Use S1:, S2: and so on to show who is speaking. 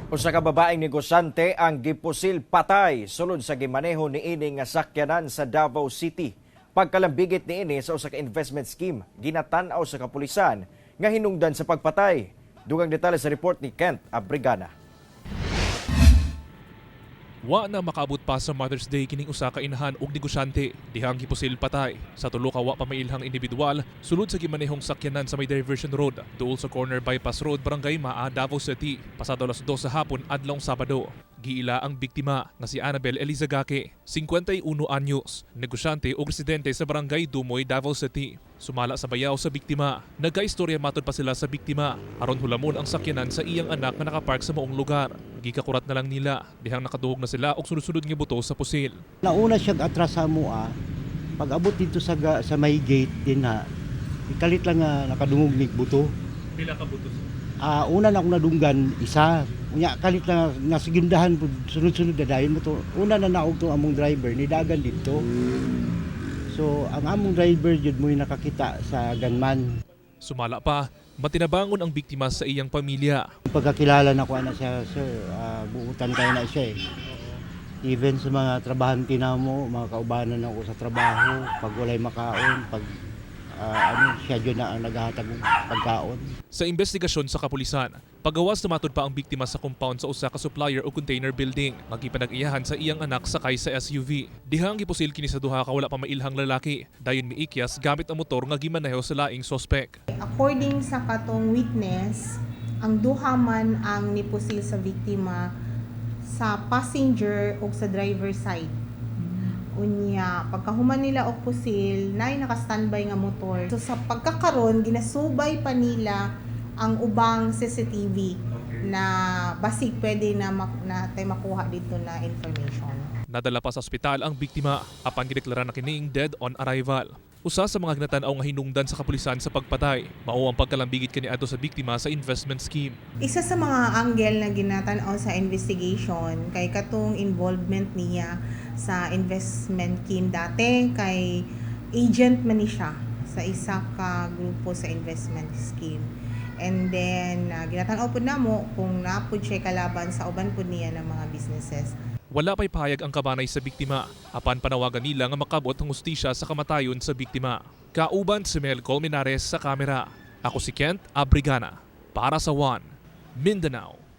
S1: Usa ka babaeng negosyante ang gipusil patay sulod sa gimaneho niini nga sakyanan sa Davao City. Pagkalambigit niini sa usa ka investment scheme, ginatan-aw sa kapulisan nga hinungdan sa pagpatay. Dugang detalye sa report ni Kent Abrigana.
S2: Wa na makaabot pa sa Mother's Day kining usa ka inahan og negosyante dihang gipusil patay sa tulo ka wa pa mailhang individual sulod sa gimanehong sakyanan sa may Diversion Road, duol sa corner Bypass Road, Barangay Maa, Davao City, pasado alas 2 sa hapon adlong Sabado. Giila ang biktima nga si Annabel Elizagake, 51 anyos, negosyante ug residente sa Barangay Dumoy, Davao City. Sumala sa bayaw sa biktima, nagkaistorya matod pa sila sa biktima aron hulamon ang sakyanan sa iyang anak nga nakapark sa maong lugar. Gikakurat na lang nila dihang nakaduhog na sila og sunod-sunod nga buto sa pusil.
S3: Nauna siya atras sa mua. Pag abot dito sa may gate din ha, ikalit lang nga nakadungog ni buto.
S2: Pila ka buto?
S3: Ah, una na akong nadunggan isa. Unya kalit lang nga sigindahan pud, sunod-sunod na dayon mo to. Una na naog to among driver ni dagan dito. So ang among driver jud mo'y nakakita sa gunman.
S2: Sumala pa, matinabangon ang biktima sa iyang pamilya.
S3: Pagkakilala na ko ana siya, sir, buutan kayo na siya eh. Even sa mga trabahante namo, mga kaubanan ako sa trabaho, pag walay makaon, pag ano, siya jud na ang naghahatag og pagkaon.
S2: Sa investigasyon sa kapulisan, pagawas namatod pa ang biktima sa compound sa usa ka supplier o container building, nga gipanag-iyahan sa iyang anak sakay sa SUV. Dihang gipusil kini sa duha ka wala pa mailhang lalaki, dayon miikyas gamit ang motor nga gimaneho sa laing sospek.
S4: According sa katong witness, ang duha man ang nipusil sa biktima sa passenger o sa driver side. Unya, pagkahuman nila og pusil, nay naka-standby nga motor. So sa pagkakaron, ginasubay pa nila ang ubang CCTV na basig pwede na, na tayo makuha dito na information.
S2: Nadala pa sa ospital ang biktima apan gideklara na kining dead on arrival. Usa sa mga ginatan-aw nga hinungdan sa kapulisan sa pagpatay, mao ang pagkalambigit kaniadto sa biktima sa investment scheme.
S4: Isa sa mga angle na ginatan-aw sa investigation kay katong involvement niya sa investment scheme dati, kay agent man ni siya sa isa ka grupo sa investment scheme. And then ginatan-aw pud namo kung naa pud siya kalaban sa uban pud niya ng mga businesses.
S2: Wala pa'y pahayag ang kabanay sa biktima, apan panawagan nila nga makabot ang hustisya sa kamatayon sa biktima. Kauban si Mel Colmenares sa kamera. Ako si Kent Abrigana para sa One Mindanao.